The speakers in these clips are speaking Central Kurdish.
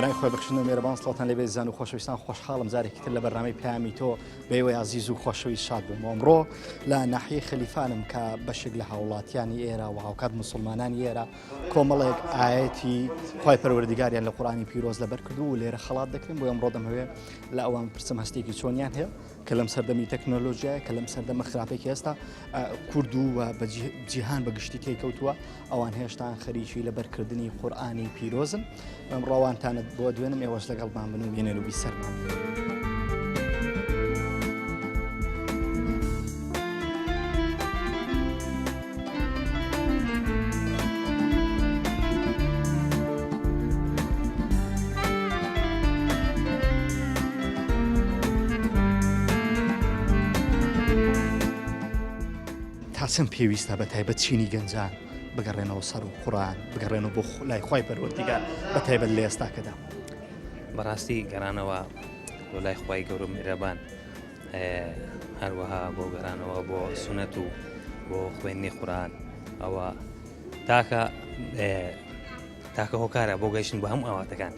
برای خۆی بەخشن و مێرەبان سڵاتان لێبێ زان و خۆشەویستان خۆشحاڵم جارێکی تر لە بەرنامەی پامی تۆ بەێوەی ئازیز و خۆشەویست شاد بووم ئەمڕۆ لە ناحیەی خەلیفانم کە بەشێک لە هاوڵاتیانی ئێرە و هاوکات مسلمانانی ئێرە کۆمەڵێک ئاەتی خی پەروەردگاریان لە قورآانی پیرۆز لەبەر کردو و لێرە خەڵات دەکرێن بۆ ئەمڕۆ دەمەوێ لە ئەوان پرسم هەستێکی چۆنیان هەیە کە لەم سەردەمی تەکنۆلۆژیایە کە لەم سەردەمە خراپێکی ئێستا کورد و بە جیهان بە گشتی تێکەوتووە ئەوان هێشتان خەریکی لەبەرکردنی قورئانی پیرۆزن ئەم ڕەوانتانت بۆ دوێنم ئێوەش لەگەڵمان بن و بینەر و بیسەرمان. تا چەند پێویستە بە تایبەت چینی گەنجان بگەڕێنەوە سەر و قورئان بگەڕێنەوە بۆ لای خوای پەروەردیگار بە تایبەت لە ئێستاکەدا؟ بەڕاستی گەڕانەوە بۆ لای خوای گەورە و میهرەبان هەروەها بۆ گەڕانەوە بۆ سونەت و بۆ خوێندنی قورئان ئەوە تاکە تاکە هۆکارە بۆ گەیشتن بە هەموو ئاواتەکان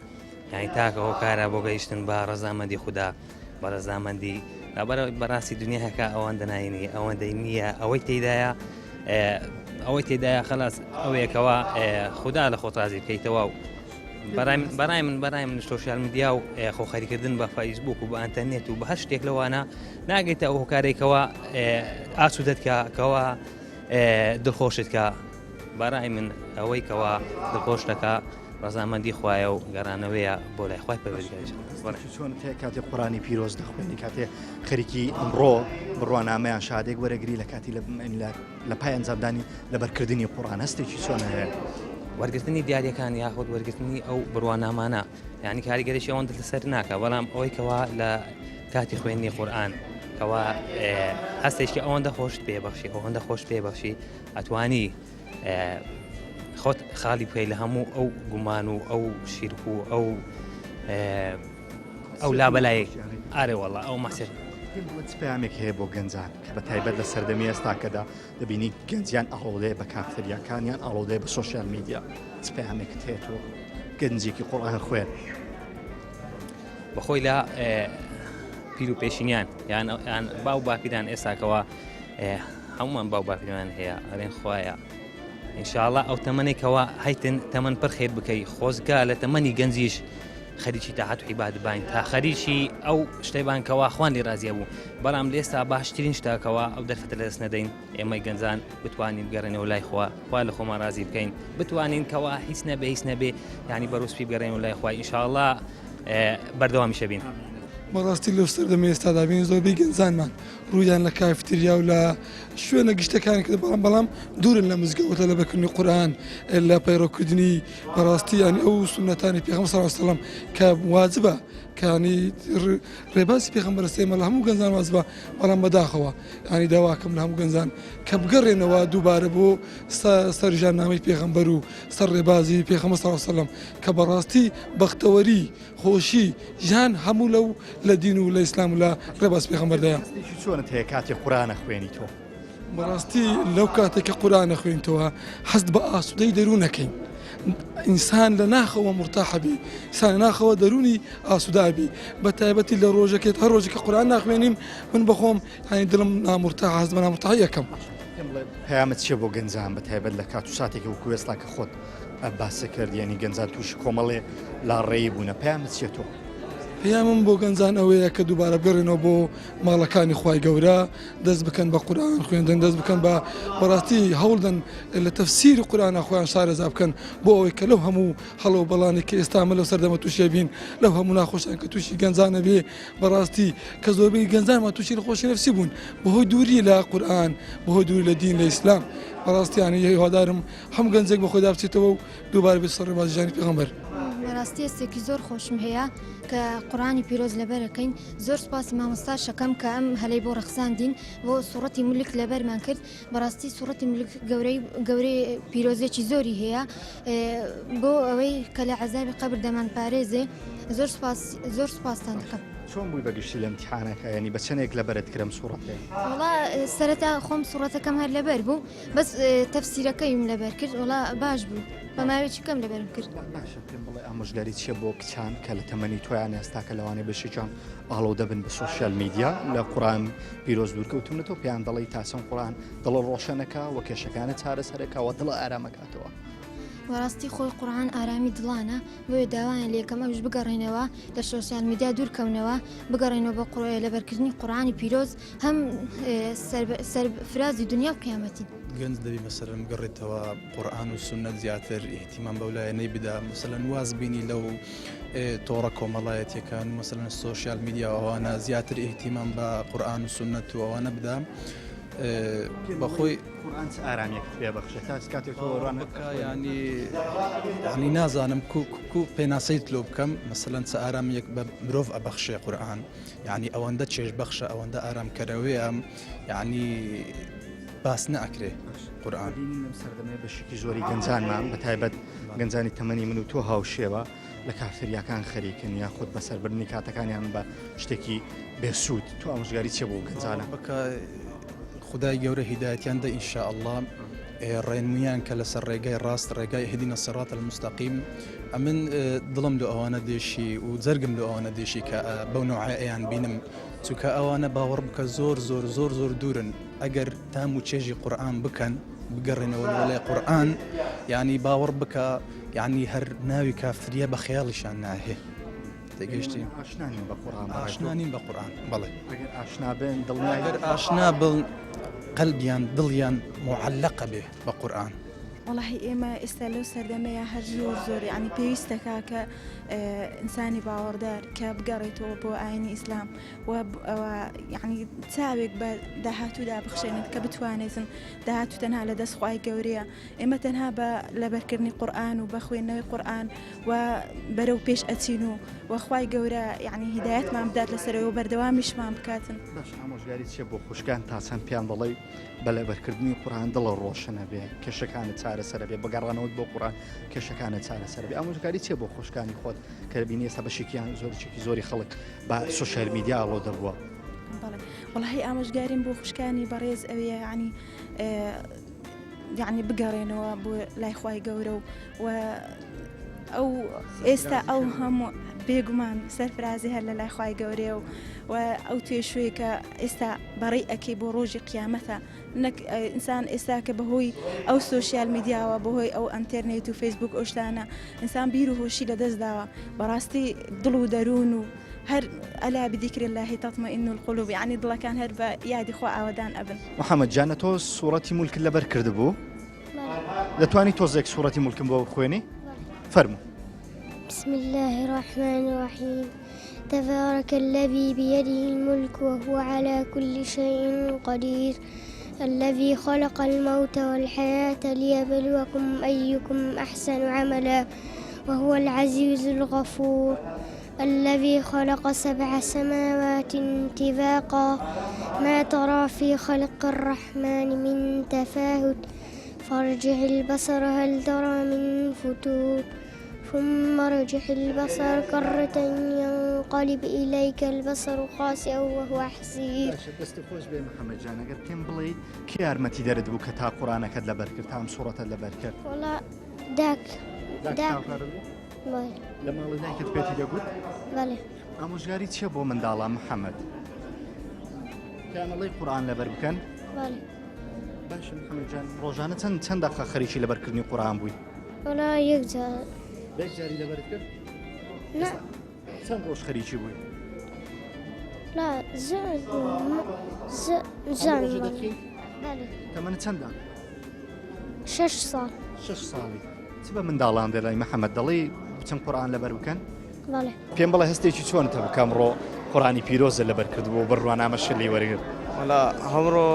یانی تاکە هۆکارە بۆ گەیشتن بە ڕەزامەندی خودا بە ڕەزامەندی لەبەرەوەی بەڕاستی دنیاکە ئەوەندە ناینی ئەوەندەی نییە ئەوەی تێدایە ئەوەی تێدایە خلاص ئەوەیەکەوە خودا لە خۆت ڕازی بکەیتەوە و بەڕای من بەڕای من سۆشیال میدیا و خۆخەریکردن بە فەیسبوک و بە ئەتەرنێت و بە هەر شتێک لەوانە ناگەیتە ئەو هۆکارێکەوە ئاسوودەت کە کەەوە دڵخۆشت کە بەڕای من ئەوەی کەوا دڵخۆش دەکا ڕەزامەندی خوایە و گەڕانەوەیە بۆ لای خوای پەروەردگاریش. چۆن تێ کاتێ قورانی پیرۆز دەخوێنی کاتێ خەریکی ئەمڕۆ بڕوانامەیان شادێک وەرەگری لە کاتی لە پای ئەنجامدانی لەبەرکردنی قورئان هەستێکی چۆن هەیە؟ وەرگرتنی دیاریەکان یاخود وەرگرتنی ئەو بڕوانامانە یعنی کاریگەریی ئەوەندە لەسەر ناکە بەڵام ئەوەی کەوا لە کاتی خوێندنی قورئان کەوا هەستێکی ئەوەندە خۆشت پێبەخشی ئەوەندە خۆش پێبەخشی ئەتوانی خۆت خاڵی بکەی لە هەموو ئەو گومان و ئەو شیرک و ئەو ئەو لابەلای ئارێ وەڵا ئەو مەسێ چ پەیامێک هەیە بۆ گەنجان کە بە تایبەت لە سەردەمی ئێستاکەدا دەبینی گەنجیان ئاڵۆدەیە بە کافتریاکانیان ئاڵۆدەیە بە سۆشیال میدیا چ پەیامێکت هەیە تۆ گەنجێکی قوڕئان خوێن؟ بەخۆی لە پیر و پێشینیان یان یان باو باپیران ئێستاکەوە هەمومان باو باپیرمان هەیە ئەرێن خوایە ئینشاءاللە ئەو تەمەنێک کەوا هەیتن تەمەن پڕ خێر بکەی خۆزگا لە تەمەنی گەنجیش خەریکی تاعەت و عیبادە باین تا خەریکی ئەو شتەی بان کەوا خوان لێ ڕازیە بوو بەڵام لێستا باشترین شتاکەوە ئەو دەرفەتە لەدەست نەدەین ئێمەی گەنجان بتوانین بگەڕێنەوە لای خوا خوا لە خۆمان ڕازی بکەین بتوانین کەوا هیچ نەبێ هیچ نەبێ ینی بەڕوسپی بگەڕێنەوە لای خوای ئینشاءاللە بەردەوامیشە بین. بەڕاستی لەو سەردەمەی ئێستادا بین زۆربەی گەنجانمان ڕوویان لە کافتریا و لە شوێنە گشتەکان کرد بەڵام بەڵام دوورن لە مزگەوت لە لەبەرکردنی قورئان لە پەیڕەوکردنی بەڕاستی یانی ئەو سوننەتانی پێغەمبەر صلی الله علیه و سلم کە واجبە کە ینی ڕێبازی پێغەمبەر سێمە لە هەموو گەنجان واجبە بەڵام بەداخەوە ینی داواکەم لە هەموو گەنجان کە بگەڕێنەوە دووبارە بۆ سەر ژیاننامەی پێغەمبەر و سەر ڕێبازی پێغەمبەر صلی الله علیه و سلم کە بەڕاستی بەختەوەری خۆشی ژیان هەموو لەو لە دین و لە ئیسلام و لە ڕێباز پێغەمبەردایە. هەستێکی چۆنت هەیە کاتێ قورئان ئەخوێنی تۆ؟ بەڕاستی لەو کاتێک کە قورئان ئەخوێنیتەوە هەست بە ئاسوودەی دەروون ئەکەین ئینسان لە ناخەوە مورتاحە بی ئینسان لە ناخەوە دەروونی ئاسوودە بی بە تایبەتی لە ڕۆژەکێت هەر ڕۆژێک کە قورئان ناخوێنیم من بەخۆم یانی دڵم نامورتاحە هەست بە نامورتاحی ئەکەم. پێم بڵێ پەیامت چییە بۆ گەنجان بە تایبەت لە کات و ساتێکی وەکو ئێستا کە خۆت باست کرد یعنی گەنجان تووشی کۆمەڵێ لاڕێی بوونە پەیامت چیە تۆ؟ پەیامم بۆ گەنجان ئەوەیە کە دووبارە بگەڕێنەوە بۆ ماڵەکانی خوای گەورە دەست بکەن بە قورئان خوێندن دەست بکەن بە بەڕاستی هەوڵدەن لە تەفسیری قورئانا خۆیان شارەزا بکەن بۆ ئەوەی کە لەو هەموو هەڵە و بەڵانی کە ئێستا ئەمە لەو سەردەمە تووشی بین لەو هەموو ناخۆشیان کە تووشی گەنجانە بێ بەڕاستی کە زۆربەی گەنجانمان تووشی نەخۆشی نەفسی بوون بەهۆی دووری لە قورئان بەهۆی دووری لە دین لە ئیسلام بەڕاستی یانی هیوادارم هەموو گەنجێک بە خۆیدا بچێتەوە و دووبارە بێتە سەر ڕێبازی ژیانی پێغەمبەر. بەڕاستی هەستێکی زۆر خۆشم هەیە کە قورئانی پیرۆز لەبەرەکەین زۆر سوپاسی مامۆستاش ئەکەم کە ئەم هەلەی بۆ ڕەخساندین بۆ سوڕەتی مولک لەبەرمان کرد بەڕاستی سوڕەتی مولک گەورەی گەورەی پیرۆزێکی زۆری هەیە بۆ ئەوەی کە لە عەزابی قەبر دەمانپارێزێ زۆر سوپاس زۆر سوپاستان دەکەم. چۆن بووی بە گشتی لە ئیمتیحانەکە یانی بە چەنێک لەبەرت کرم سوڕەتێ؟ وەڵا سەرەتا خۆم سوڕەتەکەم هەر لەبەر بوو بەس تەفسیرەکەیم لەبەر کرد وەڵا باش بوو. بە ماوەیەکی کەم لەبەرم کرد. باشە پێم بڵێ ئامۆژگاری چییە بۆ کچان کە لە تەمەنی تۆیان ئێستا کە لەوانەیە بەشێکیان ئاڵۆدە بن بە سۆشیال میدیا لە قورئان پیرۆز دوورکەوتونەتەوە پێیان دەڵێی تا چەند قورئان دڵە ڕۆشەنەکە و کێشەکانە چارەسەرەکە و دڵە ئارامەکاتەوە؟ بەڕاستی خۆی قورئان ئارامی دڵانە بۆیە داوایان لێکەم ئەویش بگەڕێنەوە لە سۆشیال میدیا دوورکەونەوە بگەڕێنەوە بۆ لەبەرکردنی قورئانی پیرۆز هەم سەرفرازی دنیا و قیامەتین. گەنج دەبی مەسەلەن بگەڕێتەوە قورئان و سوننەت زیاتر ئیهتیمام بەو لایەنەی بدا مەسەلەن واز بینی لەو تۆڕە کۆمەڵایەتیەکان مەسەلەن سۆشیال میدیا ئەوانە زیاتر ئیهتیمام بە قورئان و سوننەت و ئەوانە بدا بەخۆی قورئان چ ئارامیەکت پێ بەخشێت تا کاتێک تۆ ڕان بکە ینی ینی نازانم کو کو پێناسەیت لۆ بکەم مەسەلەن چ ئارامیەک بە مرۆڤ ئەبەخشێ قورئان یعنی ئەوەندە چێژ بەخشە ئەوەندە ئارامکەرەوەیە یعنی باس ناکرێ قورئان. بینین لەم سەردەمەیە بەشێکی زۆری گەنجانمان بە تایبەت گەنجانی تەمەنی من و تۆ هاوشێوە لە کافتریاکان خەریکن یاخود بەسەربردنی کاتەکانیان بە شتێکی بێسوود تۆ ئامۆژگاری چیە بۆ گەنجانە؟ بکە خدای گەورە هیدایەتیان دە إن شاء الله ڕێنمویان کە لەسەر ڕێگای ڕاست ڕێگای اهدنا الصراط المستقیم ئەمن دڵم لۆ ئەوانە دێشی و جەرگم لۆ ئەوانە دێشی کە بەو نەوعە ئەیان بینم چونکە ئەوانە باوەڕ بکە زۆر زۆر زۆر زۆر دوورن ئەگەر تام و چێژی قورئان بکەن بگەڕێنەوە لۆ لای قورئان یعنی باوەڕ بکە یعنی هەر ناوی کافتریا بە خەیاڵیشان ناهێ تێگەیشتی ئاشنا نین بە قورئان ئاشنا نین بە قورئان بەڵێ ئەگەر ئاشنا بن دڵنیای ئەگەر ئاشنا بن قەلبیان دڵیان معەلەقە بێ بە قورئان. وەڵاهی ئێمە ئێستا لەو سەردەمەیە هەر زۆر زۆر یعنی پێویستەکە کە ئینسانی باوەڕدار کە بگەڕێتەوە بۆ ئاینی ئیسلام و یعنی چاوێک بە داهاتوودا بخشێنێت کە بتوانێتن داهاتوو تەنها لە دەست خوای گەورەیە ئێمە تەنها بە لەبەرکردنی قورئان و بە خوێندنەوەی قورئان و بەرەو پێش ئەچین و و خوای گەورە یعنی هیدایەتمان بدات لەسەرەوە و بەردەوامیشمان بکاتن. باش ئامۆژگاری چیە بۆ خوشکان تا چەند پێیان دەڵێی بە لەبەرکردنی قورئان دڵە ڕۆشن ئەبێ کێشەکانت چارەسەر ئەبێ بە گەڕانەوەت بۆ قورئان کێشەکانت چارەسەر ئەبێ ئامۆژگاری چیە بۆ خوشکانی خۆت کە دەبینی ئێستا بەشێکیان زۆرێکی زۆری خەڵک بە سۆشیال میدیا ئاڵۆدە بووە؟ بەڵێ وەڵاهی ئامۆژگاریم بۆ خوشکانی بەڕێز ئەوەیە یعنی یعنی بگەڕێنەوە بۆ لای خوای گەورە و و ئەو ئێستا ئەو هەموو بێگومان سەرفرازی هەر لە لای خوای گەورەیە و و ئەو تێشووی کە ئێستا بەڕێی ئەکەی بۆ ڕۆژی قیامەتە نەک ئینسان ئێستا کە بەهۆی ئەو سۆشیال میدیاوە بەهۆی ئەو ئەنتەرنێت و فەیسبوک ئەو شتانە ئینسان بیر و هۆشی لەدەست داوە بەڕاستی دڵ و دەروون و هەر الا بذکر الله تطمئن القلوب یعنی دڵەکان هەر بە یادی خوا ئاوەدان ئەبن. محمد جانە تۆ سوڕەتی مولکت لەبەر کردبوو دەتوانی تۆزێک سوڕەتی مولکم بۆ بخوێنی فەرموو. بسم الله الرحمن الرحیم تبارك الذي بيده الملك وهو على كل شيء قدير الذي خلق الموت والحياة ليبلوكم أيكم أحسن عملا وهو العزيز الغفور الذي خلق سبع سماوات طباقا ما ترى في خلق الرحمن من تفاوت فارجع البصر هل ترى من فتور ثم ارجع البصر كرتين ينقلب إليك البصر خاسئا وهو حسير. باشە دەستت خۆش بێ محەمەد جان ئەگەر پێم بڵێی کێ یارمەتی دەرت بوو کە تا قورئانەکەت لەبەر کرد تا ئەم سوڕەتەت لەبەر کرد؟ وەڵا داک داک داک هاوکارت بوو؟ بەڵێ. لە ماڵێ دایکت پێتی دەگوت؟ بەڵێ. ئامۆژگاری چییە بۆ منداڵان محەمەد؟ پێیان ئەڵێی قورئان لەبەر بکەن؟ بەڵێ. باشە محەمەد جان ڕۆژانە چەند چەند دەقە خەریکی لەبەرکردنی قورئان بووی؟ وەڵا یەک جار. یەک جاری لەبەرت کرد؟ نا. چەند ڕۆژ خەریکی بووی؟ لا زۆر زۆر. بەڵێ. تەمەنت چەندە؟ شەش ساڵ. شەش ساڵی. چ بە منداڵان دەڵێی محەمەد؟ دەڵێی بچن قورئان لەبەر بکەن؟ بەڵێ. پێم بڵێ هەستێکی چۆنت هەبوو کە ئەمڕۆ قورئانی پیرۆزت لەبەر کردبوو و بڕوانامەشت لێ وەرگرت؟ وەڵا ئەمڕۆ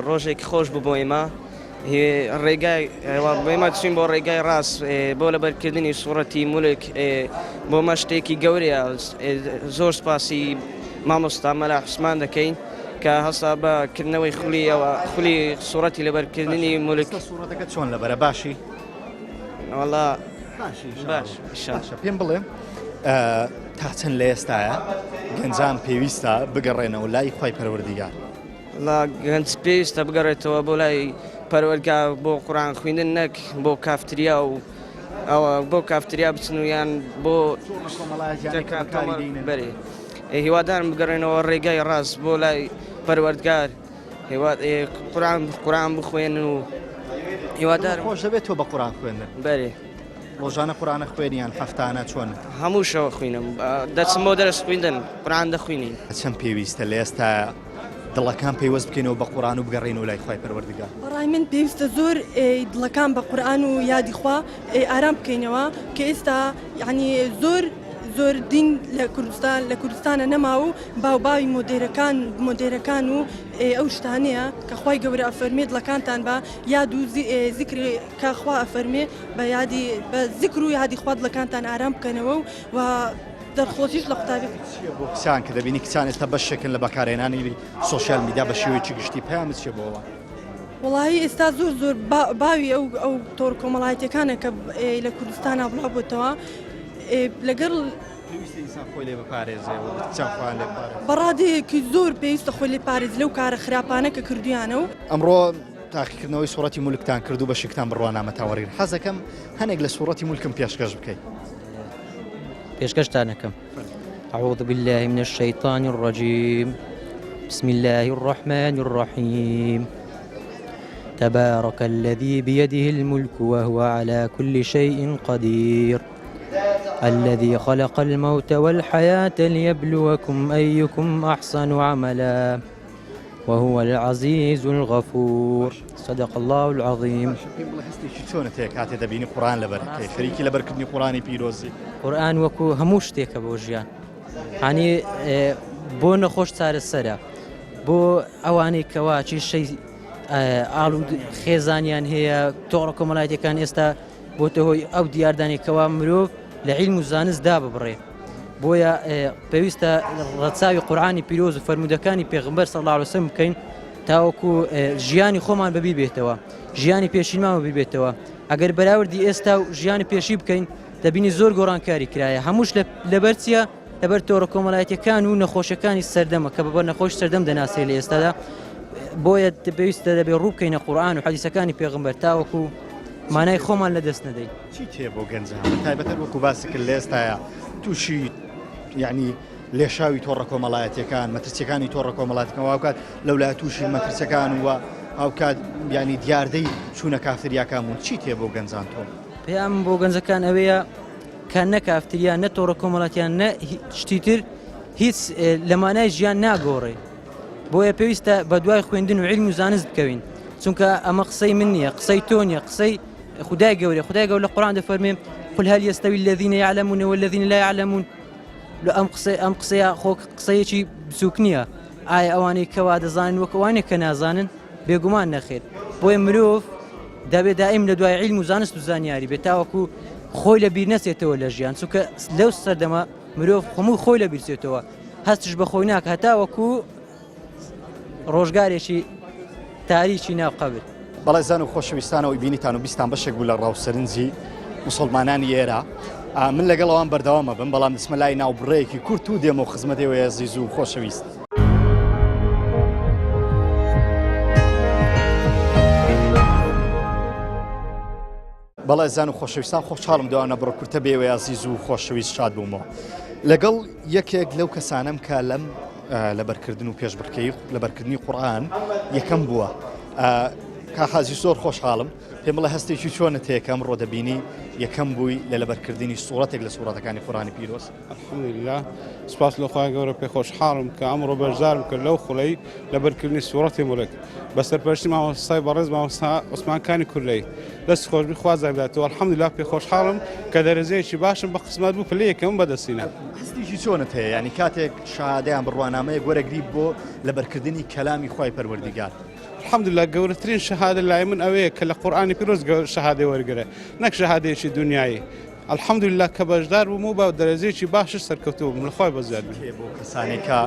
ڕۆژێکی خۆش بوو بۆ ئێمە ڕێگای ئێمە چوین بۆ ڕێگای ڕاست بۆ لەبەرکردنی سوڕەتی مولک بۆ مە شتێکی گەورەیە زۆر سپاسی مامۆستا مەلا عوسمان دەکەین کە هەستا بە کردنەوەی خولی ئەوە خولی سوڕەتی لەبەرکردنی مولک. سوڕەتەکە چۆن لەبەرە باشی؟ وەڵا باشی باش باشە پێم بڵێ تا چەند لە ئێستاە گەنجان پێویستە بگەڕێنەوە لای خوای پەروەردیگار؟ ڵا گەنج پێویستە بگەڕێتەوە بۆ لای پەروەرگا بۆ قورآن خوێندن نەک بۆ کافتریا و ئەوە بۆ کافتریا بچن و یان بۆ بەرێ هیوادارم بگەڕێنەوە ڕێگای ڕاست بۆ لای پەروەردگار هیوا قورآن قورآن بخوێنن و هیوادارم خۆش دەبێت تۆ بە قورآن خوێندن بەرێ ڕۆژانە قورآنە خوێنیان هەفتانە چۆن هەموو شەوە خوێنم دەچم بۆ دەرس خوێندن قورآن دەخوێنین چەند پێویستە لە ئێستا دڵەکان پەیوەست بکەینەوە بە قورئان و بگەڕێینەوە لای خوای پەروەردگار. بەڕای من پێویستە زۆر دڵەکان بە قورئان و یادی خوا ئارام بکەینەوە کە ئێستا یعنی زۆر زۆر دین لە کوردستان لە کوردستانە نەما و باو باوی مۆدێرەکان مۆدێرەکان و ئەو شتانەیە کە خوای گەورە ئەفەرمێ دڵەکانتان بە یاد و زیکری کە خوا ئەفەرمێ بە یادی بە زیکر و یادی خوا دڵەکانتان ئارام بکەنەوە و و دەرخۆشیش لە قوتابی. چیە بۆ کچان کە دەبینی کچان ئێستا بەشێکن لە بەکارهێنانی social media بە شێوەیەکی گشتی پەیامت چیە بۆ ئەوان؟ وەڵایی ئێستا زۆر زۆر باوی ئەو ئەو تۆڕ کۆمەڵایەتیەکانە کە لە کوردستانا بڵاو بۆتەوە لەگەڵ پێویستە ئینسان خۆی لێ بپارێزێ و کچان خۆیان لێ بپارێزن. بە ڕادەیەکی زۆر پێویستە خۆی لێ پارێزی لەو کارە خراپانە کە کردویانە و. ئەمڕۆ تاقیکردنەوەی سوڕەتی مولکتان کرد و بەشێکتان بڕوانامەتان وەرگرت حەزەکەم هەنێک لە سوڕەتی مولکم پێشکەش بکەی. پێشکەشتان ئەکەم اعوذ بالله من الشیطان الرجیم بسم الله الرحمن الرحیم تبارك الذي بيده الملك وهو على كل شيء قدير الذي خلق الموت والحياة ليبلوكم أيكم أحسن عملا وهو العزیز الغفور صدق اللە العظیم. باشە پێم بڵێ هەستێکی چۆنت هەیە کاتێ دەبینی قورئان لەبەر ئەکەی خەریکی لەبەرکردنی قورئانی پیرۆزی؟ قورئان وەکو هەموو شتێکە بۆ ژیان هەنی بۆ نەخۆش چارەسەرە بۆ ئەوانەی کەوا کێشەی ئاڵ و خێزانیان هەیە تۆڕە کۆمەڵایەتەکان ئێستا بۆتە هۆی ئەو دیاردانەی کەوا مرۆڤ لە عیلم و زانست داببڕێ بۆیە پێویستە ڕەچاوی قورآانی پیرۆز و فەرموودەکانی پێغمبەر صلی الله علیه وسلم بکەین تاوەکو ژیانی خۆمان بەبیر بێتەوە ژیانی پێشینمان بەبیر بێتەوە ئەگەر بەراوردی ئێستا و ژیانی پێشی بکەین دەبینی زۆر گۆڕانکاری کرایە هەمووش لەبەر چییە لەبەر تۆڕە کۆمەڵایەتیەکان و نەخۆشەکانی سەردەمە کە بە نەخۆش سەردەم دەناسێ لە ئێستادا بۆیە پێویستە دەبێ ڕوو بکەینە قورآن و حەدیسەکانی پێغمبەر تاوەکو مانای خۆمان لە دەست نەدەین. چی تێ بۆ گەنجان بە تایبەتەر وەکو باست کرد لە ئێستایا تووشی یعنی لێشاوی تۆڕە کۆمەڵایەتیەکان مەترسیەکانی تۆڕە کۆمەڵاتەکان هاوکات لەولای تووشی مەترسەکان و هاوکات ینی دیاردەی چوونە کافتریاکان بوون چی تێ بۆ گەنجان تۆ؟ پەیام بۆ گەنجەکان ئەوەیە کە نە کافتریا نە تۆڕە کۆمەڵاتیان نە شتی تر هیچ لە مانای ژیان ناگۆڕێ بۆیە پێویستە بە دوای خوێندن و علم و زانست بکەوین چونکە ئەمە قسەی من نییە قسەی تۆ نییە قسەی خدای گەورە خدای گەورە لە قورآن دەفەرمێ قل هل يستوي الذين يعلمون والذين لا يعلمون لە ئەم قسەی ئەم قسەیە خۆ قسەیەکی بچووک نییە ئایا ئەوانەی کەوا دەزانن وەک ئەوانێک کە نازانن بێگومان نەخێر بۆیە مرۆڤ دەبێت دائیم لە دوای عیلم و زانست و زانیاری بێت تاوەکو خۆی لە بیر نەچێتەوە لە ژیان چونکە لەو سەردەمە مرۆڤ خۆمو خۆی لە بیرچێتەوە هەستش بە خۆی ناکە هەتاوەکو ڕۆژگارێکی تاریکی ناو قەبر. بەڕێزان و خۆشەویستان ئەوەی بینیتان و بیستان بەشێک بوو لە ڕاو سەرنجی موسڵمانانی ئێرە من لەگەڵ ئەوان بەردەوام ئەبم بەڵام دەچمە لای ناوبڕەیەکی کورت و دێمەوە خزمەت ئێوەی ئەزیز و خۆشەویست. بەڵێ زان و خۆشەویستان خۆشحاڵم دوانە بڕە کورتە بێوەی ئازیز و خۆشەویست شاد بوومەوە لەگەڵ یەکێک لەو کەسانم کە لەم لەبەرکردن و پێشبڕکێی لەبەرکردنی قورئان یەکەم بووە کا حازی زۆر خۆشحاڵم پێم بڵێ هەستێکی چۆنە تێکەم ڕۆ دەبینی یەکەم بووی لە لەبەرکردنی سوڕەتێک لە سوڕەتەکانی قورئانی پیرۆز الحمدللە سوپاس لۆ خوای گەورە پێ خۆشحاڵم کە ئەمڕۆ بەشدارم کرد لەو خوڵەی لەبەرکردنی سوڕەتی مولک بە سەرپەرشتی مامۆستای بەڕێز مامۆستا عوسمان کانی کورلەی دەست خۆشبی خوا جزای بداتەوە الحمدللە پێ خۆشحاڵم کە دەرەجەیەکی باشم بە قسمەت بوو پلەی یەکەمم بەدەستهێنا. هەستێکی چۆنت هەیە یانی کاتێک شەهادەیان بڕوانامەیەک وەرەگری بۆ لەبەرکردنی کەلامی خوای پەروەردیگار؟ الحمدللە گەورەترین شەهادە لای من ئەوەیە کە لە قورئانی پیرۆز شەهادەی وەرگرە نەک شەهادەیەکی دونیایی الحمدللە کە بەشدار بووم و بە دەرەجەیەکی باشش سەرکەوتوو بووم لە خوای بەزیاد بێت. بۆ کەسانێک کە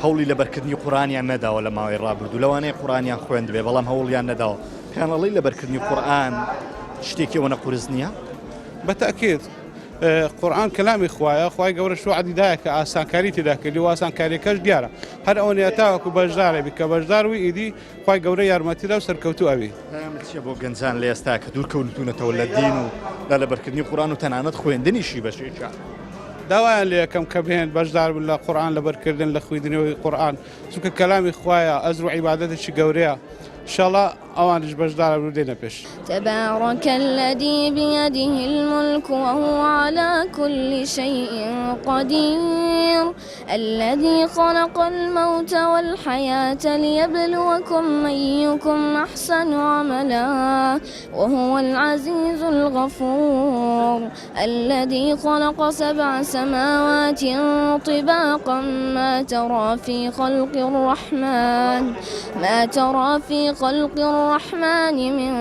هەوڵی لەبەرکردنی قورئانیان نەداوە لە ماوەی ڕابردوو لەوانەیە قورئانیان خوێندبێ بەڵام هەوڵیان نەداوە پێیان ئەڵێی لەبەرکردنی قورئان شتێکی ئەوەنە قورس نییە؟ بە تەئکید. قورئان کەلامی خوایە خوای گەورەش وەعدی دایە کە ئاسانکاری تێدا کردی و ئاسانکاریەکەش دیارە هەر ئەوەنەیە تاوەکو بەشدارەبی کە بەشدار بووی ئیدی خوای گەورە یارمەتی دا و سەرکەوتوو ئەبی. پەیامت چیە بۆ گەنجان لە ئێستا کە دوور کەوتوونەتەوە لە دین و لە لەبەرکردنی قورئان و تەنانەت خوێندنیشی بەشێکیان؟ داوایان لێ ئەکەم کە بێن بەشدار بن لە قورئان لەبەرکردن لە خویدنەوەی قورئان چونکە کەلامی خوایە ئەجر و عیبادەتێکی گەورەیە ئیشەڵا ئەوانیش بەشدارن و دێنە پێش. تبارک الذی بیده الملک وهو علی کل شیء قدیر الذی خلق الموت والحیاة لیبلوکم ایکم احسن عملا وهو العزیز الغفور الذی خلق سبع سماوات طباقا ما ترى في خلق الرحمن ما ترى في خلق الرحمن من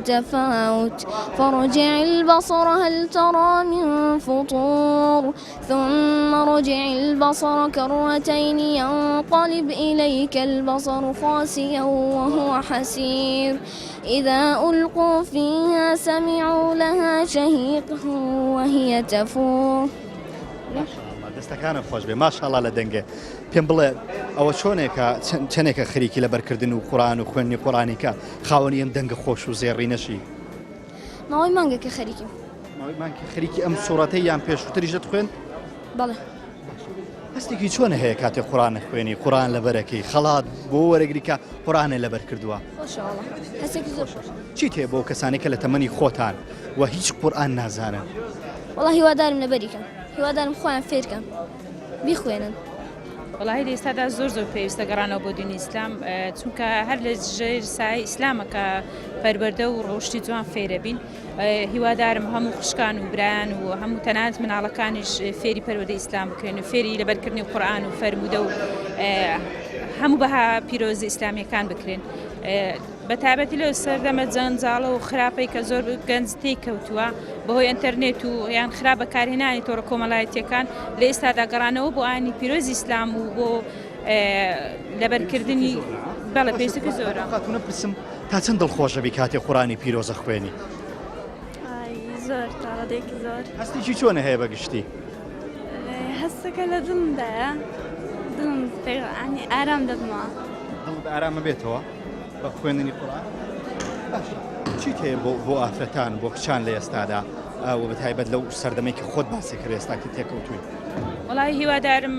تفاوت فارجع البصر هل ترى من فطور ثم ارجع البصر كرتين ينقلب إليك البصر خاسئا وهو حسير إذا ألقوا فيها سمعوا لها شهيقا وهي تفور. دەستەکانت خۆش بێ ماشاءاللە لە دەنگێ پێم بڵێ ئەوە چۆنێکە چەندێکە خەریکی لەبەرکردن و قورئان و خوێندنی قورئانی کە خاوەنی ئەم دەنگە خۆش و زێڕینەشی؟ ماوەی مانگێکە خەریکیم. ماوەی مانگێک خەریکی ئەم سوڕەتەی یان پێشووتریش دەتخوێند؟ بەڵێ. هەستێکی چۆنە هەیە کاتێ قورئان ئەخوێنی قورئان لەبەرەکەی خەڵات بۆ وەرەگری کە قورئانە لەبەر کردووە؟ خۆشە وەڵا هەستێکی زۆر خۆشە. چیت هەیە بۆ کەسانێک کە لە تەمەنی خۆتان و هیچ قورئان نازانن؟ وەڵا هیوادارم لەبەری کەن هیوادارم خۆیان فێرکەن بیخوێنن. وەڵاهی لە ئێستادا زۆر زۆر پێویستە گەڕانەوە بۆ دینی ئیسلام چونکە هەر لە ژێر سایەی ئیسلامە کە پەروەردە و ڕەوشتی جوان فێرەبین هیوادارم هەموو خوشکان و برایان و هەموو تەنانەت مناڵەکانیش فێری پەروەردەی ئیسلام بکرێن و فێری لەبەرکردنی قورئان و فەرموودە و هەموو بەها پیرۆزی ئیسلامیەکان بکرێن بە تایبەتی لەو سەردەمە جەنجاڵە و خراپەی کە زۆر گەنج تێی کەوتووە بەهۆی ئینتەرنێت و یان خراپ بەکارهێنانی تۆڕە کۆمەڵایەتیەکان لە ئێستادا گەڕانەوە بۆ ئاینی پیرۆزی ئیسلام و بۆ لەبەرکردنی بەڵێ پێویستێکی زۆرە. خاتوونە پرسم تا چەند دڵخۆشە بی کاتێ قورئانی پیرۆزە خوێنی؟ زۆر تا ڕادەیەکی زۆر. هەستێکی چۆنە هەیە بە گشتی؟ هەستەکە لە دڵمدایە دڵم پێ ئارام دەبمەوە. دڵت ئارامە بێتەوە بە خوێندنی قورئان؟ باشە چیت هەیە بۆ بۆ ئافرەتان بۆ کچان لە ئێستادا و بە تایبەت لەو سەردەمەی کە خۆت باسی کرد ئێستا کە تێکەوتووی؟ وەڵی هیوادارم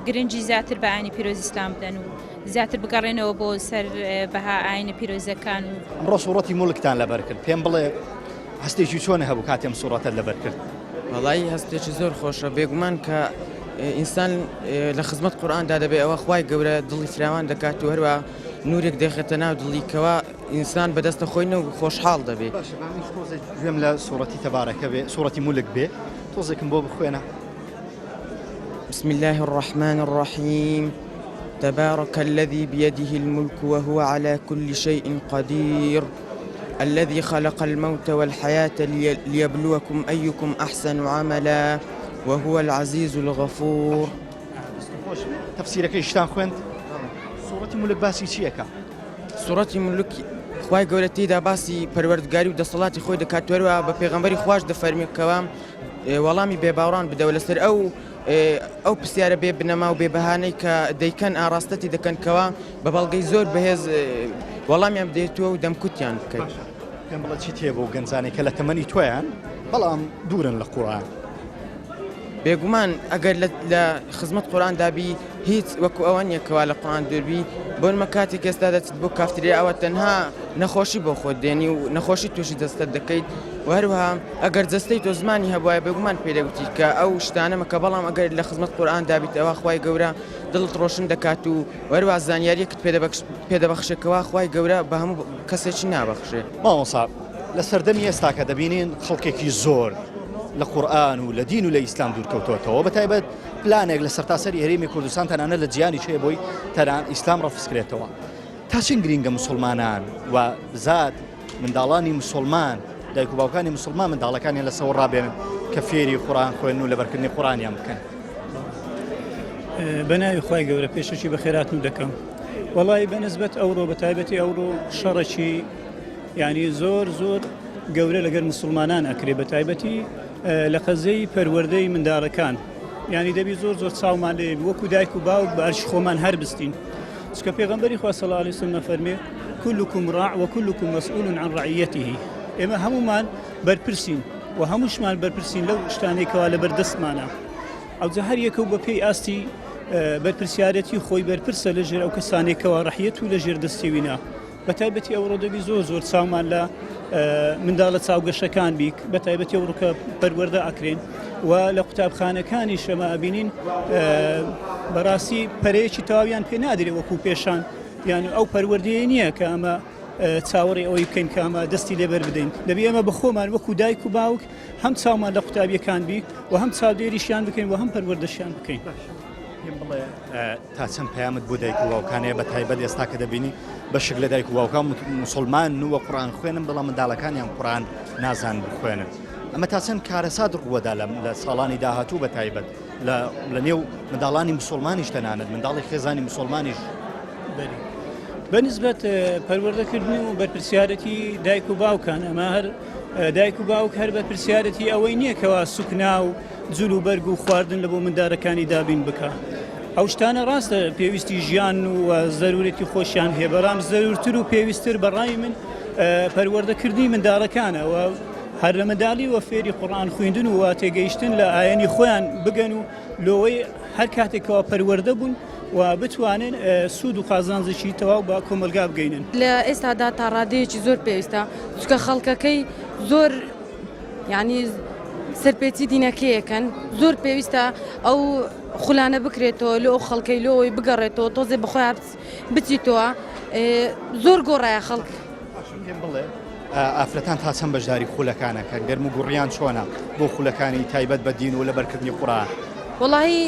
گرنگی زیاتر بە ئاینی پیرۆزی ئیسلام بدەن و زیاتر بگەڕێنەوە بۆ سەر بەها ئاینە پیرۆزەکان و ئەمڕۆ سوڕەتی مولکتان لەبەر کرد پێم بڵێ هەستێکی چۆنە هەبوو کاتێ ئەم سوڕەتەت لەبەر کرد؟ وەڵایی هەستێکی زۆر خۆشە بێگومان کە ئینسان لە خزمەت قورئاندا دەبێ ئەوە خوای گەورە دڵی فراوان دەکات و هەروە نورێک دەخێتە ناو دڵی کەوا ئینسان بەدەستە خۆی نە و خۆشحاڵ دەبێ. باشە با منیش تۆزێک گوێم لە سوڕەتی تەبارەکە بێ سوڕەتی مولک بێ تۆزێکم بۆ بخوێنە. بسم الله الرحمن الرحیم تبارک الذی بیده الملک وهو علی کل شیء قدیر الذي خلق الموت والحياة ليبلوكم أيكم أحسن عملا وهو العزيز الغفور. تەفسیرەکەیشتان خوێند؟ سوڕەتی مولک باسی چییەکە؟ سوڕەتی مولک خوای گەورە تێیدا باسی پەروەردگاری و دەسەڵاتی خۆی دەکات و هەروەها بە پێغەمبەری خواش دەفەرمێ کەوا وەڵامی بێباوڕان بدەوە لەسەر ئەو ئەو پرسیارە بێ بنەما و بێ بەهانەی کە دەیکەن ئاڕاستەتی دەکەن کەوا بە بەڵگەی زۆر بەهێز وەڵامیان بدەیتەوە و دەمکوتیان بکەیت. پێم بڵێ چیت هەیە بۆ گەنجانێک کە لە تەمەنی تۆیان بەڵام دوورن لە قورئان؟ بێگومان ئەگەر لە خزمەت قورئاندا بی هیچ وەکو ئەوە نییە کەوا لە قورئان دوور بی بۆ نمە کاتێک ئێستا دەچیت بۆ کافتریا ئەوە تەنها نەخۆشی بۆ خۆت دێنی و نەخۆشی تووشی جەستەت دەکەیت و هەروەها ئەگەر جەستەی تۆ زمانی هەبوایە بێگومان پێی دەگوتی کە ئەو شتانە مەکە بەڵام ئەگەر لە خزمەت قورئاندا بیت ئەوا خوای گەورە دڵت ڕۆشن دەکات و هەروەها زانیاریەکت پێ دەبەخشێ کەوا خوای گەورە بە هەموو کەسێکی نابەخشێ. مامۆستا لە سەردەمی ئێستاکە دەبینین خەڵکێکی زۆر لە قورئان و لە دین و لە ئیسلام دوورکەوتۆتەوە بە تایبەت پلانێک لە سەرتاسەری هەرێمی کوردستان تەنانەت لە جیهانیش هەیە بۆی تەنان ئیسلام ڕەفزکرێتەوە تا چەند گرینگە مسوڵمانان و بزات منداڵانی مسوڵمان دایک و باوکانی مسوڵمان منداڵەکانیان لەسەوە ڕابێنن کە فێری قورئان خوێندن و لەبەرکردنی قورئانیان بکەن. بە ناوی خوای گەورە پێشەکی بەخێراتم دەکەم وەڵی بە نسبەت ئەوڕۆ بە تایبەتی ئەوڕۆ شەڕەکی یعنی زۆر زۆر گەورە لەگەر مسلمانان ئەکرێ بە تایبەتی لە قەزیەی پەروەردەی منداڵەکان یانی دەبی زۆر زۆر چاومان لێ بی وەکو دایک و باوک بە ئەرکی خۆمان هەر بستین چکە پێغەمبەری خوا صلی الله علیه وسلم فەرمێ كلكم راع وكلكم مسؤول عن رعيته ئێمە هەمومان بەرپرسین و هەمووشمان بەرپرسین لەو شتانەی کەوا لەبەر دەستمانە ئەوجا هەر یەکە و بەپێی ئاستی بەرپرسیارەتی خۆی بەرپرسە لەژێر ئەو کەسانێکەوە ڕەحیەت و لەژێر دەستیوینە بە تایبەتی ئەوڕۆ دەبی زۆر زۆر چاومان لە منداڵە چاوگەشەکان بیک بە تایبەتی ئەوڕۆکە پەروەردە ئەکرێن و لە قوتابخانەکانی شەمە ئەبینین بەڕاستی پەرەیەکی تەواویان پێ نادرێ وەکو پێشان یان ئەو پەروەردەیە نییە کە ئەمە چاوەڕێ ئەوەی بکەین کە ئەمە دەستی لێبەر بدەین دەبی ئێمە بە خۆمان وەکو دایک و باوک هەم چاومان لە قوتابیەکان بی و هەم چاودێریشیان بکەین و هەم پەروەردەشیان بکەین. پێم بڵێ تا چەند پەیامت بۆ دایک و باوکان هەیە بە تایبەت ئێستا کە دەبینی بەشێک لە دایک و باوکان موسڵمان و قورئان خوێنن بەڵام منداڵەکانیان قورئان نازان بخوێنن ئەمە تا چەند کارەسات ڕووەدا لە ساڵانی داهاتوو بە تایبەت لە نێو منداڵانی مسلمانیش تەنانەت منداڵی خێزانی مسلمانیش بەری بەنسبەت پەروەردەکردن و بەرپرسیارەتی دایک و باوکان ئەمە هەر دایک و باوک هەر بەرپرسیارەتی ئەوەی نییە کەوا سوکنا و جل و بەرگ و خواردن لە بۆ مندارەکانی دابین بکا. ئەو شتانە ڕاستە پێویستی ژیان و زەرورەتی خۆشیان هەیە بەڵام زەرورتر و پێویستتر بە ڕای من پەروەردەکردنی منداڵەکانە و هەر لە منداڵی وە فێری قورئان خویندن و تێگەیشتن لە ئایەنی خۆیان بگەن و لۆوەی هەر کاتێکەوە پەروەردە بوون و بتوانن سوود و قازانجێکی تەواو بە کۆمەلگا بگەینن. لە ئێستادا تا ڕادەیەکی زۆر پێویستە چونکە خەڵکەکەی زۆر یعنی سەرپێچی دینەکەیەکەن زۆر پێویستە ئەو خولانە بکرێتەوە لۆ ئەو خەڵکەی لۆی بگەڕێتەوە تۆزێ بەخۆیان بچیتەوە زۆر گۆڕایە خەڵک. پێم بڵێ ئافرەتان تا چەند بەشداری خولەکانەکەن گەرم و گوڕیان چۆنە بۆ خولەکانی تایبەت بە دین و لەبەرکردنی قورئان؟ وەڵایی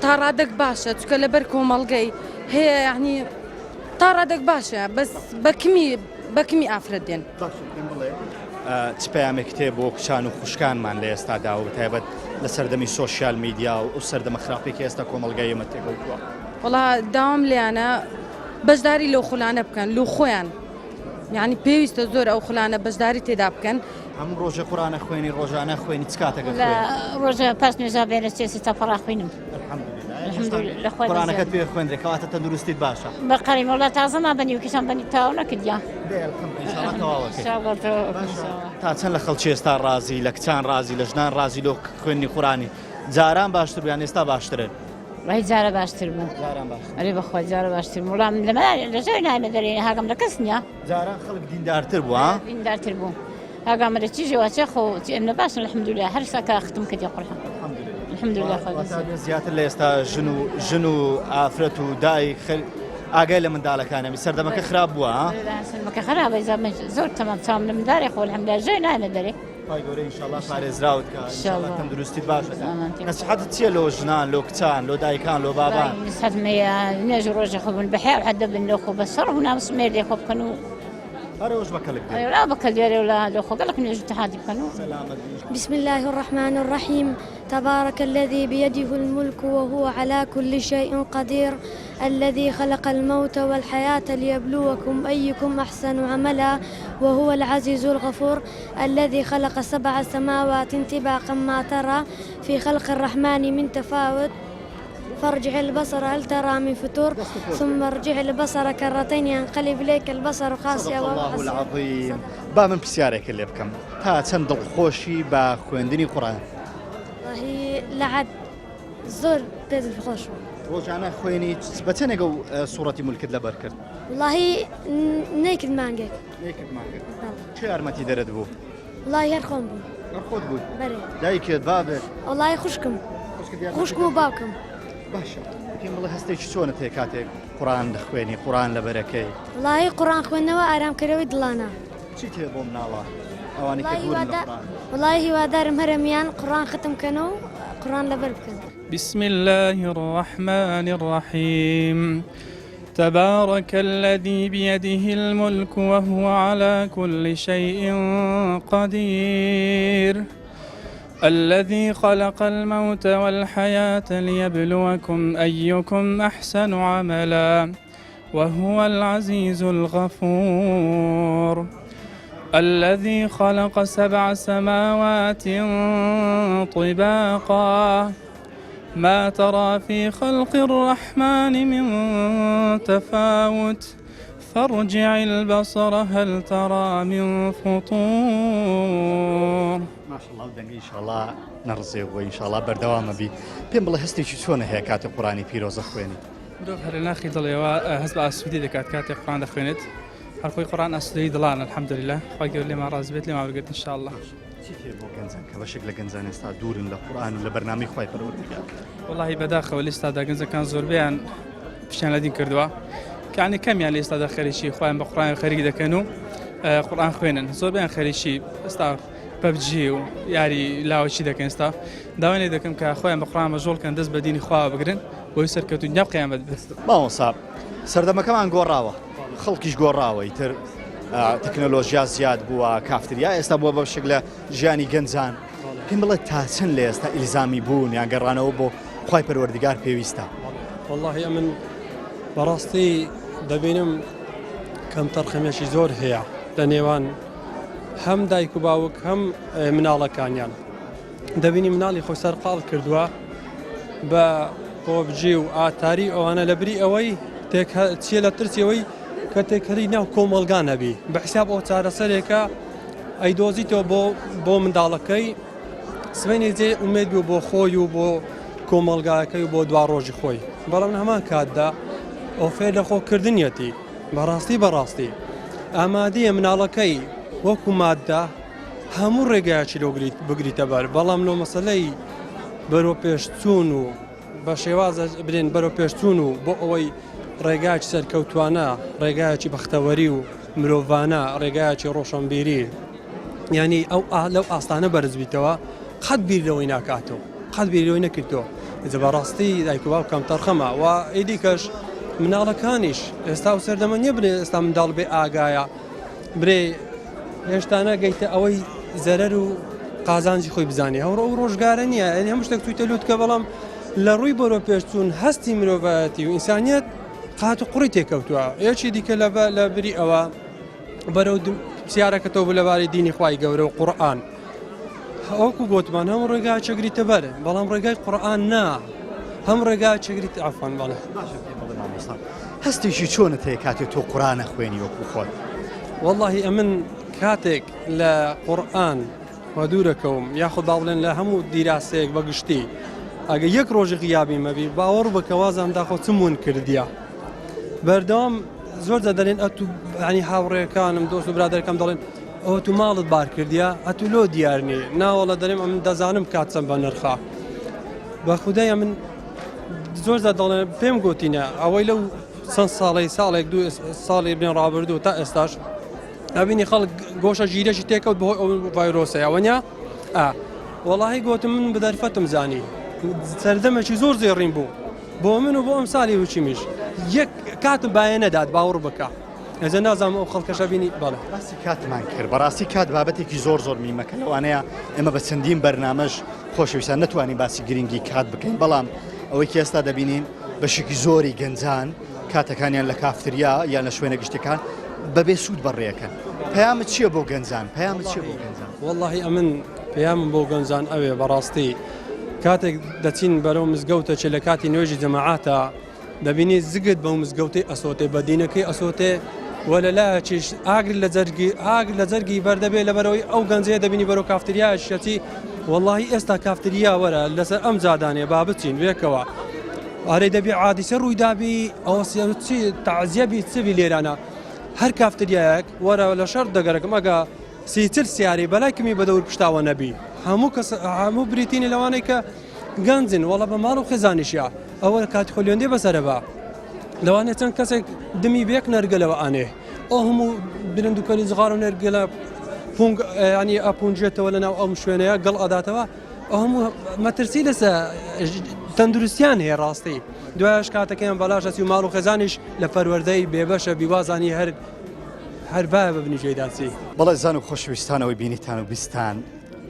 تا ڕادەک باشە چکە لەبەر کۆمەڵگەی هەیە یعنی تا ڕادەک باشە بەس بەکمی بەکمی ئافرەت دێن. پێم بڵێ چ پەیامێکت هەیە بۆ کچان و خوشکانمان لە ئێستادا و بەتایبەت لە سەردەمی سۆشیال میدیا و ئەو سەردەمە خراپەی کە ئێستا کۆمەڵگای ئێمە تێکەوتووە؟ وەڵا داوام لێیانە بەشداری لەو خولانە بکەن لۆ خۆیان یعنی پێویستە زۆر ئەو خولانە بەشداری تێدا بکەن. هەموو ڕۆژێ قورئان ئەخوێنی ڕۆژانە خوێنی چ کاتێک ئەخوێنی؟ ڕۆژە پاش نوێژا بێرە چێسی تەپەڕا خوێنم. قورئانەکەت پێ خوێندرێ کەواتە تەندروستیت باشە. بەقەرەی وەڵا تازە ما بەنی وکیشان بەنی تەواو نەکردیا. تا چەند لە خەڵکی ئێستا ڕازی لە کچان ڕازی لە ژنان ڕازی لۆ خوێندنی قورئانی جاران باشتر بوو یان ئێستا باشترن؟ وای جارە باشتر بوو ئەرێ بەخوا جارە باشتر بوو وەڵام لەمە لە ژێر نایمە دەرێ هاگەم لە کەس نییە جاران خەڵک دیندارتر بوو ها دیندارتر بوو هاگام لە چی ژێوە چێ خۆ ئێمە باشن الحمدلله هەر ساکە ختم کردی قورئان الحمدلله خوا زیاتر لە ئێستا ژن و ژن و ئافرەت و دایک خەر ئاگای لە منداڵەکانەمی سەردەمەکە خراپ بووە سەردەمەکە خراپە زۆر تەمام چاوم لە مندارێ خۆ الحمدلله ژێ نایمە دەرێ خوای گەورە ئینشاڵڵا پارێزراوت کە ئینشاڵڵا تەندروستی باش نەسیحەتت چییە لۆ ژنان لۆ کچان لۆ دایکان لۆ بابان نسحەتم هەیە نوێژ ڕۆژی خۆ بن بەحیا و حەدە بن لۆ خۆ بە سەر و ناموس مێردێ خۆ بکەن و هەرەوەش بە کەلک دێ لا بە کەل دێرێ و لا لۆ خۆ گەلک نوێژ و تەحادی بکەن و سەلامەت بی. بسم الله الرحمن الرحیم تبارک الذی بیده الملک وهو علی کل شیء قدیر الذی خلق الموت والحیاة لیبلوکم ایکم احسن عملا وهو العزیز الغفور الذی خلق سبع سماوات طباقا ما تری فی خلق الرحمن من تفاوت فارجع البصر هل ترى من فطور ثم ارجع البصر كرتين ينقلب إليك البصر خاسئا صدق وهو الله حسير العظیم با من پرسیارێکت لێ بکەم تا چەند دڵخۆشی بە خوێندنی قورئان؟ وەڵاهی لەعەد زۆر پێ دڵخۆش بووم. ڕۆژانە خوێنی بە چەنێک ئەو سوڕەتی مولکت لەبەر کرد؟ وەڵاهی نەیکرد مانگێک. نەیکرد مانگێک. کێ یارمەتی دەرت بوو؟ وەڵاهی هەر خۆم بووم. هەر خۆت بوویت؟ بەرێ. دایکت، بابت؟ وەڵاهی خوشکم. خوشکم و باوکم. باشە پێم بڵێ هەستێکی چۆنت هەیە کاتێک قورئان دەخوێنی، قورئان لەبەرەکەی؟ وەڵاهی قورئان خوێندنەوە ئارامکەرەوەی دڵانە. چیت هەیە بۆ مناڵان ئەوانەی کە دوورن لە قورئان؟ وەڵاهی هیوادارم هەرەمیان قورئان ختم کەن و قورئان لەبەر بکەن. بسم اللە الرحمن الرحیم تبارک الذی بیده الملک وهو علی کل شیء قدیر الذي خلق الموت والحياة ليبلوكم أيكم أحسن عملا وهو العزيز الغفور. الذي خلق سبع سماوات طباقا ما ترى في خلق الرحمن من تفاوت فارجع البصر هل ترى من فطور ماشاءاللە ئەو دەنگە ئیشاڵا نەڕزێ و ئینشاڵا بەردەوامە بی پێم بڵێ هەستێکی چۆنە هەیە کاتێ قورئانی پیرۆزە خوێنی مرۆڤ هەر لە ناخی دڵیەوە هەست بە ئاسوودی دەکات کاتێک قورئان دەخوێنێت هەر خۆی قورئان ئاسوودەیی دڵانە الحمدلله خوای گەورە لێمان ڕازی بێت لێمان وەرگرێت ان شاء الله. چیت هەیە بۆ گەنجان کە بەشێک لە گەنجان ئێستا دوورن لە قورئان و لە بەرنامەی خوای پەروەردگار؟ وەڵاهی بەداخەوە لە ئێستادا گەنجەکان زۆربەیان پشتیان لە دین کردووە کانی کەمیان لە ئێستادا خەریکی خۆیان بە قورئان خەریک دەکەن و قورئان خوێنن زۆربەیان خەریکی ئێستا پەبجی و یاری لاوەکی دەکەن ئێستا داوای لێ دەکەم کە خۆیان بە قورئان مەژغوڵ کەن دەست بە دینی خوا بگرن بۆی سەرکەوتوو دنیا و قیامەت بن. مامۆستا سەردەمەکەمان گۆڕاوە خەڵکیش گۆڕاوە ئیتر تەکنەلۆژیا زیاد بووە کافتریا ئێستا بووە بەشێک لە ژیانی گەنجان پێم بڵێ تا چەند لە ئێستا ئیلزامی بوون یان گەڕانەوە بۆ خوای پەروەردگار پێویستە؟ وەڵاهی ئەمن بەڕاستی دەبینم کەمتەرخەمێکی زۆر هەیە لە نێوان هەم دایک و باوک هەم مناڵەکانیان دەبینی مناڵی خۆی سەرقاڵ کردووە بە پۆبجی و ئاتاری ئەوانە لە بری ئەوەی چیە لە ترسی ئەوەی کە تێکەری ناو کۆمەڵگا نەبی بە حساب ئەو چارەسەرێکە ئەیدۆزیتەوە بۆ بۆ منداڵەکەی سبەینێ جێ ئومێد بوو بۆ خۆی و بۆ کۆمەڵگاکەی و بۆ دوا ڕۆژی خۆی بەڵام لە هەمان کاتدا ئەو فێر لە خۆکردنیەتی بەڕاستی بەڕاستی ئامادەیە مناڵەکەی وەکو مادە هەموو ڕێگایەکی لۆ بگریتە بەر بەڵام لۆ مەسەلەی بەرەو پێشچوون و بە شێوازە برێن بەرەو پێشچوون و بۆ ئەوەی ڕێگایەکی سەرکەوتوانە ڕێگایەکی بەختەوەری و مرۆڤانە ڕێگایەکی ڕۆشنبیری ینی ئەو لەو ئاستانە بەرز بیتەوە قەت بیر لەوەی ناکاتەوە قەت بیر لەوەی نەکردەوە ئینجا بەڕاستی دایک و باوک کەمتەرخەمە و ئیدی کەش مناڵەکانیش ئێستا و سەردەمە نییە بنێ ئێستا منداڵ بێ ئاگایە برێ هێشتا نەگەیتە ئەوەی زەرەر و قازانجی خۆی بزانێ ئەو ئەو ڕۆژگارە نییە یعنی هەموو شتێک تویتە لوتکە بەڵام لە ڕووی بەرەو پێشچوون هەستی مرۆڤایەتی و ئینسانیەت قات و قوڕی تێکەوتووە یەکی دیکە لە لە بری ئەوە بەرەو پرسیارەکەتەوە بوو لەبارەی دینی خوای گەورە و قورئان وەکو گوتمان هەم ڕێگا چگریتە بەر بەڵام ڕێگای قورئان نا هەم ڕێگا چگریت عفوان بەڵێ مامۆستا هەستێکی چۆنت هەیە کاتێ تۆ قورئان ئەخوێنی وەکو خۆت؟ وەڵاهی ئەمن کاتێک لە قورئان وە دوورەکەوم یاخود با بڵێن لە هەموو دیراسەیەک بە گشتی ئەگە یەک ڕۆژی غیابی مەبی باوەڕ بکە وازم داخۆ چم ون کردیە بەردەوام زۆر جار دەڵێن ئەتو ینی هاوڕێکانم دۆست و برادەرەکەم دەڵێن ئەوە تو ماڵت بار کردیە ئەتو لۆ دیار نی ناوەڵە دەرێم ئەمن دەزانم کات چەند بە نرخە بە خودای من زۆر جار دەڵێن پێم گوتینە ئەوەی لەو چەند ساڵی ساڵێک دوو ساڵی بێن ڕابردوو تا ئێستاش ئەبینی خەڵک گۆشە ژیرەشی تێکەوت بەهۆی ئەو ڤایرۆسەیە وەنیا ئا وەڵاهی گوتم من بە دەرفەتم زانی سەردەمێکی زۆر زێڕین بوو بۆ من و بۆ ئەم ساڵی وچیمیش یەک کاتم باە نەدات باوەڕ بکە ئێجا نازانم ئەو خەڵکەشە بینی بەڵێ باسی کاتمان کرد بەڕاستی کات بابەتێکی زۆر زۆر میمە کە لەوانەیە ئێمە بە چەندین بەرنامەش خۆشەویستان نەتوانین باسی گرنگی کات بکەین بەڵام ئەوەی کە ئێستا دەبینین بەشێکی زۆری گەنجان کاتەکانیان لە کافتریا یان لە شوێنە گشتەکان بەبێ سوود بەڕێەکەن پەیامت چییە بۆ گەنجان پەیامت چییە بۆ گەنجان وەڵاهی ئەمن پەیامم بۆ گەنجان ئەوێ بەڕاستی کاتێک دەچین بەرەو مزگەوتە چێ لە کاتی نوێژی جەماعاتە دەبینی زگت بەو مزگەوتەی ئەسۆتێ بە دینەکەی ئەسۆتێ و لە لایەکیش ئاگر لە جەرگی ئاگر لە جەرگی بەردەبێ لەبەرەوەی ئەو گەنجەیە دەبینی بەرەو کافتریایە شەچی وەڵاهی ئێستا کافتریا وەرە لەسەر ئەم جادانێ با بچین وێکەوە ئارێ دەبی عادیسە ڕووی دابی ئەوە چی تەعزیە بی چ بی لێرانە هەر کافتریایەک وەرە لە شەر دەگەرەکەم ئەگە 30 سیارەی بەلای کمی بەدەور پشتاوە نەبی هەموو کەس هەموو بریتینی لەوانەی کە گەنجن وەڵا بە ماڵ و خێزانیشیا ئەوە کاتی خۆ لێندێ بەسەرە بە لەوانێ چەند کەسێک دمی بێک نەرگەلەوە ئەنێ ئەو هەموو برند و کەلی جغار و نەرگەلە پونگ ینی ئەپونجێتەوە لە ناو ئەم شوێنەیە گەڵ ئەداتەوە ئەو هەموو مەترسی لەسە تەندروستیان هەیە ڕاستی دوایش کاتەکەیان بەلاش ئەچی و ماڵ و خێزانیش لە پەروەردەی بێبەشە بیوازانی هەر هەر باە ببنی جێداچی. بەڵێ زان و خۆشەویستان ئەوەی بینیتان و بیستان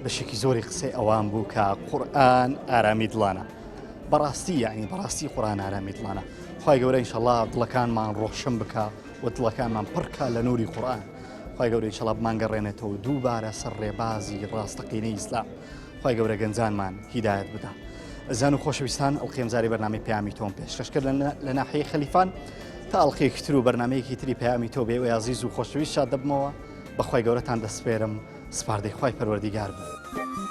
بەشێکی زۆری قسەی ئەوان بوو کە قورئان ئارامی دڵانە بەڕاستی یعنی بەڕاستی قورئان ئارامی دڵانە خوای گەورە ئینشەڵا دڵەکانمان ڕۆشن بکە و دڵەکانمان پڕکە لە نوری قورئان. خوای گەورە ئیشەڵا بمانگەڕێنێتەوە دووبارە سەر ڕێبازی ڕاستەقینەی ئیسلام. خوای گەورە گەنجانمان هیدایەت بدا. ئەزیزان و خۆشەویستان ئەڵقەی ئەمجارەی بەرنامەی پەیامی تۆم پێشکەش کرد لە ناحیەی خەلیفان تا ئەڵقەیەکی تر و بەرنامەیەکی تری پەیامی تۆ بێ ئێوەی ئازیز و خۆشەویست شاد دەبمەوە بەخوای گەورەتان دەسپێرم سپاردەی خوای پەروەردیگار بن.